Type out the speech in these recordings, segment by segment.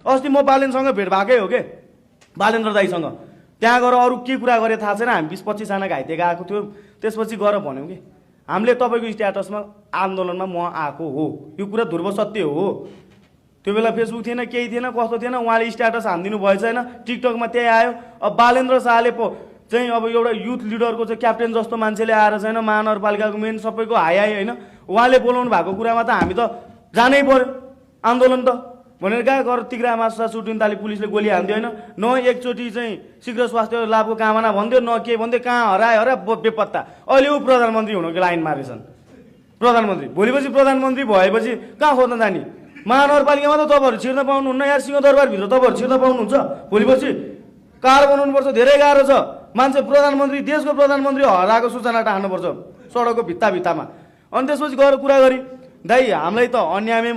अस्ति म बालेन्द्रसँग भेट भएकै हो के, बालेन्द्र दाईसँग। त्यहाँ गएर अरू के कुरा गरे थाहा छैन, हामी 20-25 जना घाइते गएको थियो। त्यसपछि गएर भन्यौँ कि हामीले तपाईँको स्ट्याटसमा आन्दोलनमा म आएको हो, यो कुरा ध्रुव सत्य हो। त्यो बेला फेसबुक थिएन, केही थिएन, कस्तो थिएन, उहाँले स्ट्याटस हानिदिनु भएछ होइन, टिकटकमा त्यही आयो। अब बालेन्द्र शाहले पो चाहिँ अब एउटा युथ लिडरको चाहिँ क्याप्टेन जस्तो मान्छेले आएर छैन, महानगरपालिकाको मेन सबैको हाई होइन, उहाँले बोलाउनु भएको कुरामा त हामी त जानै पर्यो आन्दोलन त भनेर कहाँ गएर तिग्रामा सुटिन ताली पुलिसले गोली हान्दियो होइन, न एकचोटि चाहिँ शीघ्र स्वास्थ्य लाभको कामना भन्थ्यो, न के भन्थ्यो, कहाँ हरायो बेपत्ता। अहिले ऊ प्रधानमन्त्री हुनुको लाइन मारेछन्। प्रधानमन्त्री भोलिपछि प्रधानमन्त्री भएपछि कहाँ खोज्न जाने? महानगरपालिकामा त तपाईँहरू छिर्न पाउनुहुन्न यार, सिंहदरबारभित्र तपाईँहरू छिर्न पाउनुहुन्छ? भोलिपछि कार बनाउनुपर्छ, धेरै गाह्रो छ। मान्छे प्रधानमन्त्री, देशको प्रधानमन्त्री हराएको सूचना टार्नुपर्छ सडकको भित्तामा। अनि त्यसपछि गएर कुरा गरी दाइ हामीलाई त अन्यायमै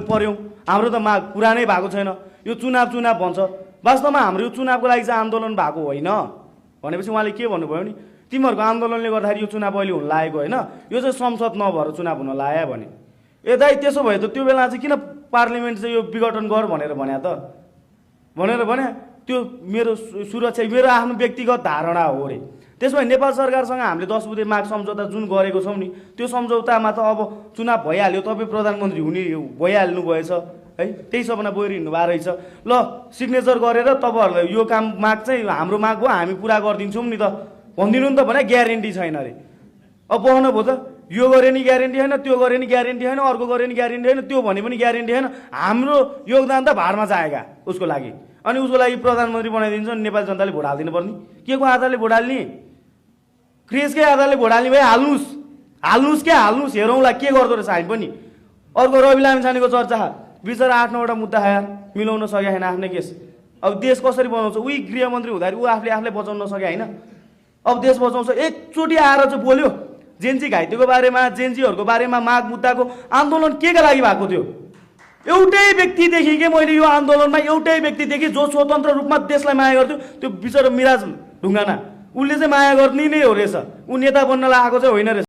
पर्यौँ, हाम्रो त माग पुरा नै भएको छैन, यो चुनाव भन्छ। वास्तवमा हाम्रो यो चुनावको लागि चाहिँ आन्दोलन भएको होइन भनेपछि उहाँले के भन्नुभयो नि, तिमीहरूको आन्दोलनले गर्दाखेरि यो चुनाव अहिले हुन लागेको होइन, यो चाहिँ संसद नभएर चुनाव हुन लाग्यो भने। ए दाइ त्यसो भए त त्यो बेला चाहिँ किन पार्लिमेन्ट चाहिँ यो विघटन गर भनेर भन्या त? त्यो मेरो सुरक्षा, मेरो आफ्नो व्यक्तिगत धारणा हो रे। त्यसमा नेपाल सरकारसँग हामीले 10 बुँदे माग सम्झौता जुन गरेको छौँ नि, त्यो सम्झौतामा त अब चुनाव भइहाल्यो, तपाईँ प्रधानमन्त्री हुने भइहाल्नु भएछ है, त्यही सपना बोएर हिँड्नु भएको रहेछ। ल सिग्नेचर गरेर तपाईँहरूलाई यो काम माग चाहिँ हाम्रो माग हो, हामी पुरा गरिदिन्छौँ नि त भनिदिनु नि त भने ग्यारेन्टी छैन अरे। अब बहन भयो त, यो गरे नि ग्यारेन्टी छैन, त्यो गरे नि ग्यारेन्टी छैन, अर्को गरे नि ग्यारेन्टी छैन, त्यो भने पनि ग्यारेन्टी छैन। हाम्रो योगदान त भाडमा जाएगा उसको लागि। अनि उसको लागि प्रधानमन्त्री बनाइदिन्छ, नेपाली जनताले भोट हालिदिनु पर्ने। के को आधारले भोट हाल्ने? क्रेजकै आधारले भोट हाल्ने भए हाल्नुहोस् के हाल्नुहोस्, हेरौँला के गर्दो रहेछ हामी पनि। अर्को रवि लामिछानेको चर्चा, बिचरा 8-9वटा मुद्दा खायो, मिलाउन सके छैन आफ्नै केस। अब देश कसरी बनाउँछ? उही गृहमन्त्री हुँदाखेरि ऊ आफूले बचाउन सके होइन, अब देश बचाउँछ। एकचोटि आएर चाहिँ बोल्यो जेन्जी घाइतेको बारेमा, जेन्जीहरूको बारेमा, माग मुद्दाको आन्दोलन केका लागि भएको थियो? एउटै व्यक्ति देखेँ कि मैले यो आन्दोलनमा, एउटै व्यक्ति देखेँ जो स्वतन्त्र रूपमा देशलाई माया गर्थ्यो, त्यो बिचरा मिराज ढुङ्गाना। उसले चाहिँ माया गर्ने नै हो रहेछ, ऊ नेता बन्न लागेको चाहिँ होइन रहेछ।